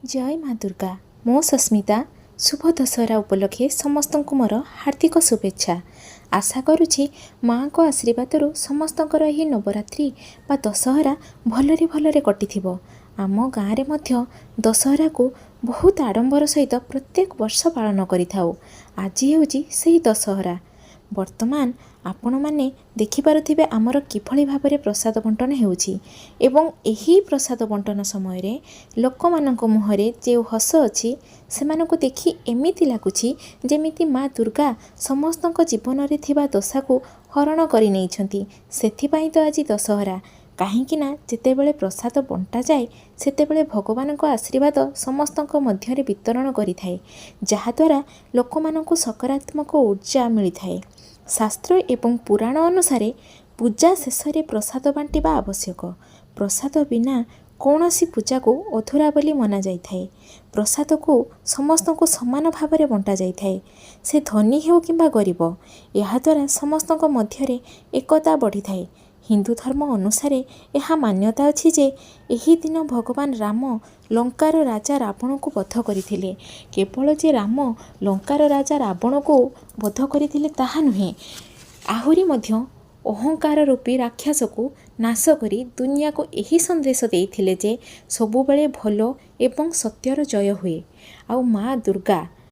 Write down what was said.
ଜୟ ମା ଦୁର୍ଗା। ମୁଁ ସସ୍ମିତା। ଶୁଭ ଦଶହରା ଉପଲକ୍ଷେ ସମସ୍ତଙ୍କୁ ମୋର ହାର୍ଦ୍ଦିକ ଶୁଭେଚ୍ଛା। ଆଶା କରୁଛି ମାଆଙ୍କ ଆଶୀର୍ବାଦରୁ ସମସ୍ତଙ୍କର ଏହି ନବରାତ୍ରି ବା ଦଶହରା ଭଲରେ ଭଲରେ କଟିଥିବ। ଆମ ଗାଁରେ ମଧ୍ୟ ଦଶହରାକୁ ବହୁତ ଆଡ଼ମ୍ବର ସହିତ ପ୍ରତ୍ୟେକ ବର୍ଷ ପାଳନ କରିଥାଉ। ଆଜି ହେଉଛି ସେହି ଦଶହରା। ବର୍ତ୍ତମାନ ଆପଣମାନେ ଦେଖିପାରୁଥିବେ ଆମର କିଭଳି ଭାବରେ ପ୍ରସାଦ ବଣ୍ଟନ ହେଉଛି ଏବଂ ଏହି ପ୍ରସାଦ ବଣ୍ଟନ ସମୟରେ ଲୋକମାନଙ୍କ ମୁହଁରେ ଯେଉଁ ହସ ଅଛି, ସେମାନଙ୍କୁ ଦେଖି ଏମିତି ଲାଗୁଛି ଯେମିତି ମା ଦୁର୍ଗା ସମସ୍ତଙ୍କ ଜୀବନରେ ଥିବା ଦଶାକୁ ହରଣ କରି ନେଇଛନ୍ତି। ସେଥିପାଇଁ ତ ଆଜି ଦଶହରା। କାହିଁକି ନା ଯେତେବେଳେ ପ୍ରସାଦ ବଣ୍ଟାଯାଏ, ସେତେବେଳେ ଭଗବାନଙ୍କ ଆଶୀର୍ବାଦ ସମସ୍ତଙ୍କ ମଧ୍ୟରେ ବିତରଣ କରିଥାଏ, ଯାହାଦ୍ୱାରା ଲୋକମାନଙ୍କୁ ସକାରାତ୍ମକ ଉର୍ଜା ମିଳିଥାଏ। ଶାସ୍ତ୍ର ଏବଂ ପୁରାଣ ଅନୁସାରେ ପୂଜା ଶେଷରେ ପ୍ରସାଦ ବାଣ୍ଟିବା ଆବଶ୍ୟକ। ପ୍ରସାଦ ବିନା କୌଣସି ପୂଜାକୁ ଅଧୁରା ବୋଲି ମନାଯାଇଥାଏ। ପ୍ରସାଦକୁ ସମସ୍ତଙ୍କୁ ସମାନ ଭାବରେ ବଣ୍ଟା ଯାଇଥାଏ, ସେ ଧନୀ ହେଉ କିମ୍ବା ଗରିବ। ଏହାଦ୍ୱାରା ସମସ୍ତଙ୍କ ମଧ୍ୟରେ ଏକତା ବଢ଼ିଥାଏ। ହିନ୍ଦୁ ଧର୍ମ ଅନୁସାରେ ଏହା ମାନ୍ୟତା ଅଛି ଯେ ଏହି ଦିନ ଭଗବାନ ରାମ ଲଙ୍କାର ରାଜା ରାବଣକୁ ବଧ କରିଥିଲେ। କେବଳ ଯେ ରାମ ଲଙ୍କାର ରାଜା ରାବଣକୁ ବଧ କରିଥିଲେ ତାହା ନୁହେଁ, ଆହୁରି ମଧ୍ୟ ଅହଙ୍କାର ରୂପୀ ରାକ୍ଷସକୁ ନାଶ କରି ଦୁନିଆକୁ ଏହି ସନ୍ଦେଶ ଦେଇଥିଲେ ଯେ ସବୁବେଳେ ଭଲ ଏବଂ ସତ୍ୟର ଜୟ ହୁଏ। ଆଉ ମା ଦୁର୍ଗା